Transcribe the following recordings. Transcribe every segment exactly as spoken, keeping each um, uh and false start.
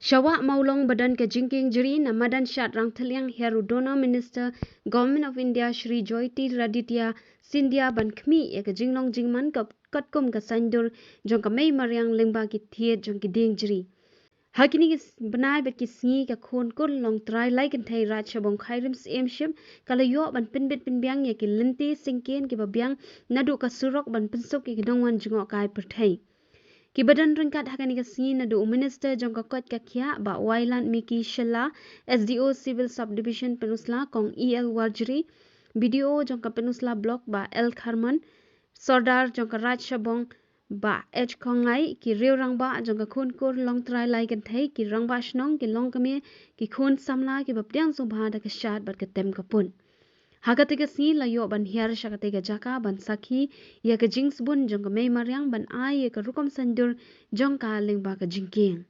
Sha Wah Mawlong ba don ka jingkieng jri na madan Shad Rangthylliang, hiar u DoNER Minister Government of India Shri Jyotiraditya Scindia ban khmih ïa ka jinglong jingman ka katkum ka saiñdur jong ka mei mariang lyngba ki thied jong ki dieng jri. Ha kine ki bnai bad ki sngi ka Khun Kur Longtrai Lai Kynthei Raid Shabong Khyrim Syiemship ka la ïoh ban pynbit pynbiang ïa ki lynti syngkien kiba biang naduh ka surok ban pynsuk ïa ki nongwan jngohkai pyrthei. Kiba don ryngkat ha kane ka sngi naduh u Minister jong ka koit ka khiah Bah Wailadmiki Shylla, S D O Civil Subdivision Pynursla Kong E L Warjri, B D O jong ka Pynursla Block Bah L Kharmon, Sordar jong ka Raid Shabong Bah H Khongngai, ki riew rangbah jong ka Khun Kur Longtrai Lai Kynthei, ki rangbah shnong, ki longkmie, ki khun samla kiba pdiang sngewbha da ka shad bad ka tem ka pun. Ha katei ka sngi la ïoh ban hiar sha katei ka jaka ban sakhi ïa ka jingsbun jong ka mei mariang ban ai ïa ka rukom saiñdur jong ka lyngba ka jingkieng.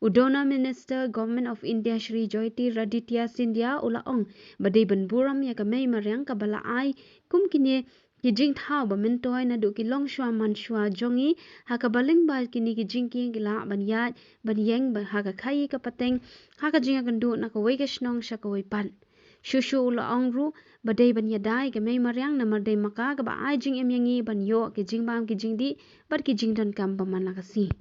U DoNER Minister Government of India Shri Jyotiraditya Scindia u la ong ba dei ban burom ïa ka mei mariang kaba la ai kum kine ki jingthaw ba myntoi naduh ki longshuwa manshuwa jong ngi, ha kaba lyngba kine ki jingkieng ki lah ban ïaid ban ïeng ha ka khaïi ka pateng, ha ka jingïakynduh na kawei ka shnong sha kawei pat. Shuh shuh u la ong ruh ba dei ban ïada ïa ka mei mariang namar dei ma ka kaba ai jingim ïa ngi ban ïoh ki jingbam ki jingdih bad ki jingdonkam ba man la ka sngi.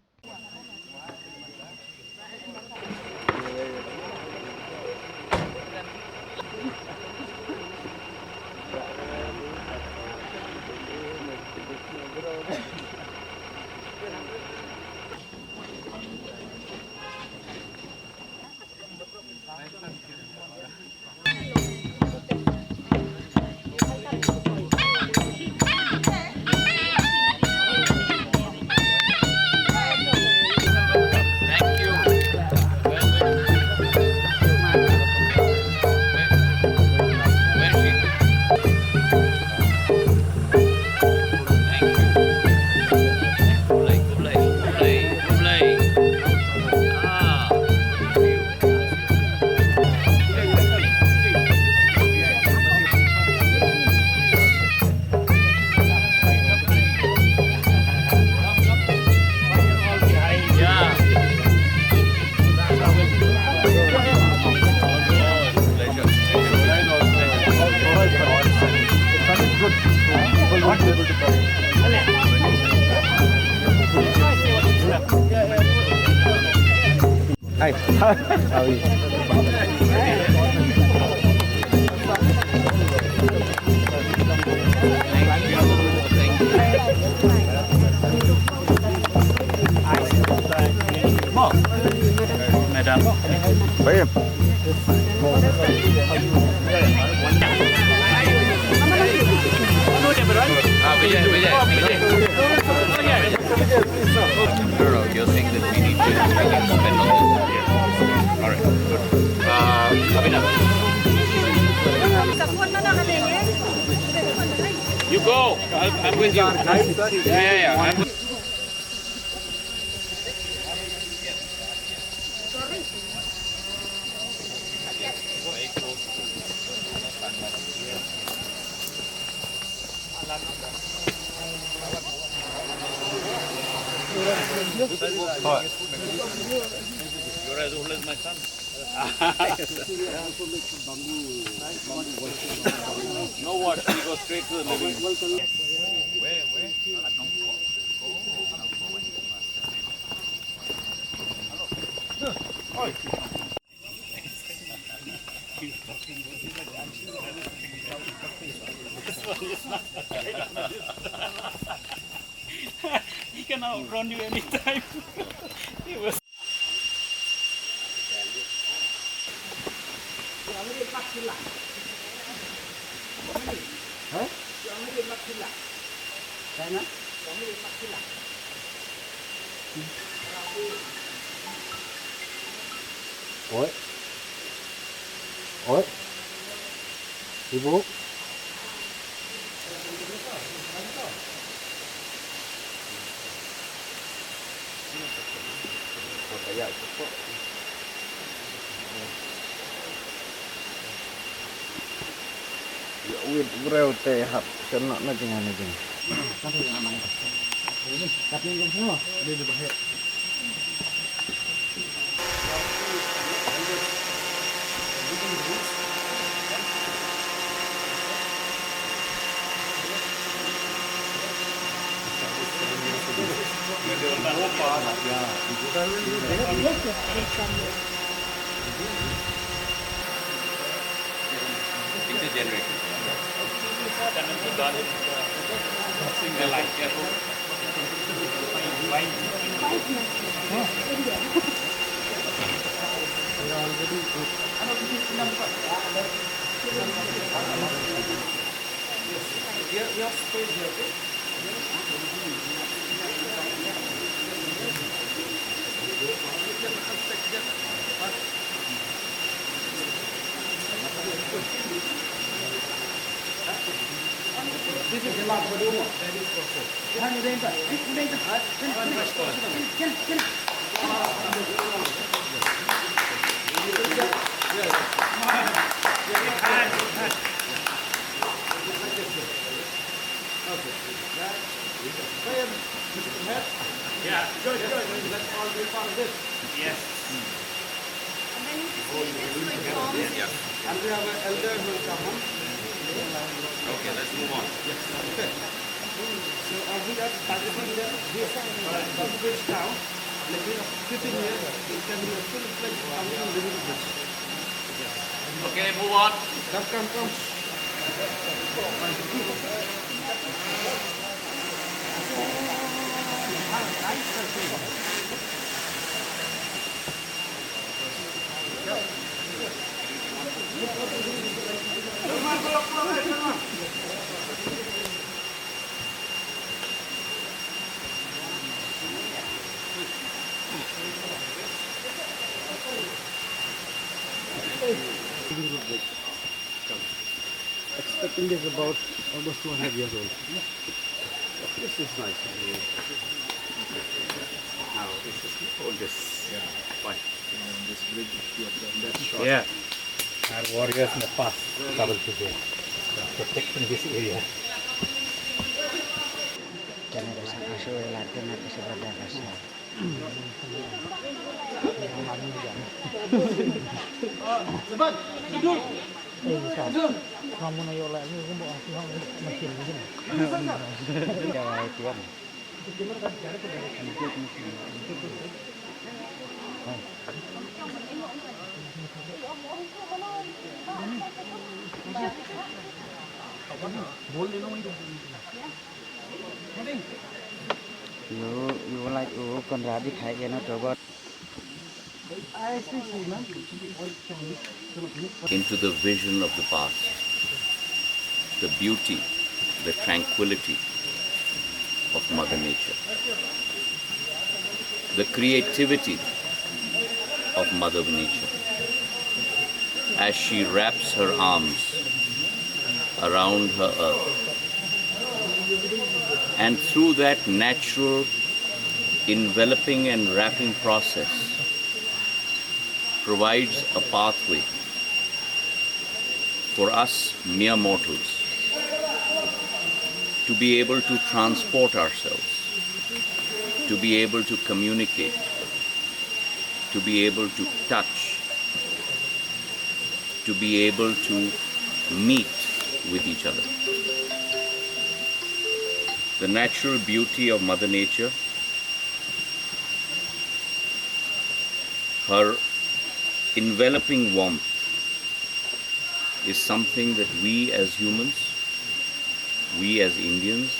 Hi. How are you? Madam. Baik. No, no, you're saying that we need to, we need to spend on this. Yeah. All right, good. Uh, Abhinav. You go. I'll, I'm with you. Yeah, yeah, yeah. I'm You're as old as my son. No wash, we go straight to the living room. Where, where? He can outrun you anytime. He was Oi. Oi. Ibu. Ïa wit briew te hap shen noh na jingngeit na jingngeit. Kan tu yang mana? Ini, tapi yang semua. Dia di bahaya. It's a generation. Yeah. Joy, joy, joy. Let's all be part of this. Yes. And then you just leave this for Tom. Yes. And we have an elder who will come on. Okay, let's move on. Yes. Okay. So, uh, we are targeting the, this, uh, bridge now. Like, you know, fifteen years, it can be a full-fledged, uh, living bridge. Okay, move on. Come, come, come. Expecting this about almost two hundred years old. This is nice. Now, this is, oh, this. Yeah. Fine. And this bridge, yeah, that's short. Yeah. Our warriors in the past traveled to there, protecting this area. Generation, ah, so, la, tu nak kasi pada kasi. You, you like, oh, Conrad, you try, you know, to go. Into the vision of the past, the beauty, the tranquility of Mother Nature, the creativity of Mother Nature, as she wraps her arms around her earth. And through that natural enveloping and wrapping process, provides a pathway for us mere mortals to be able to transport ourselves, to be able to communicate, to be able to touch, to be able to meet with each other. The natural beauty of Mother Nature, her enveloping warmth, is something that we as humans, we as Indians,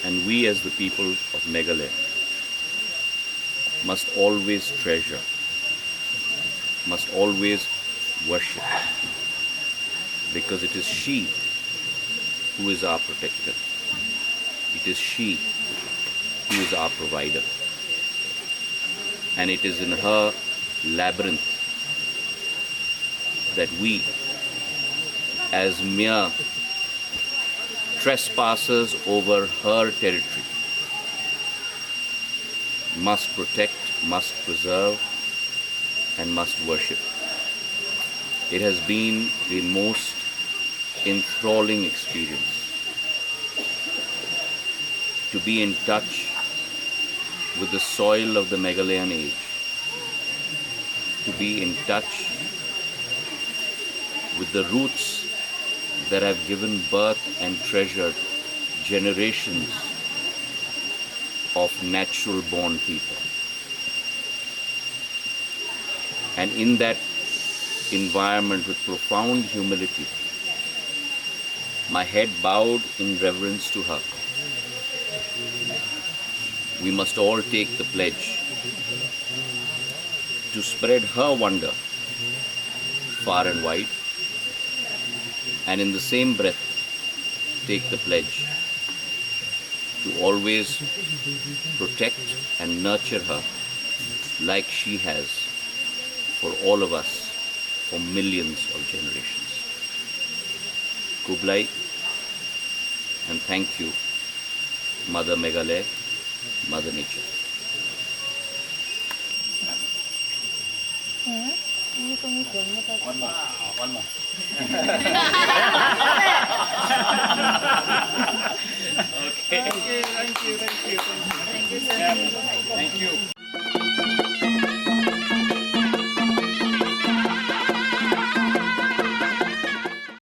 and we as the people of Meghalaya must always treasure, must always worship, because it is she who is our protector. It is she who is our provider. And it is in her labyrinth that we, as mere trespassers over her territory, must protect, must preserve, and must worship. It has been a most enthralling experience to be in touch with the soil of the Meghalayan age, to be in touch with the roots that have given birth and treasured generations of natural born people. And in that environment, with profound humility, my head bowed in reverence to her, we must all take the pledge to spread her wonder far and wide, and in the same breath, take the pledge to always protect and nurture her like she has for all of us for millions of generations. Khublei and thank you, Mother Meghalaya, Mother Nature. One more. One more.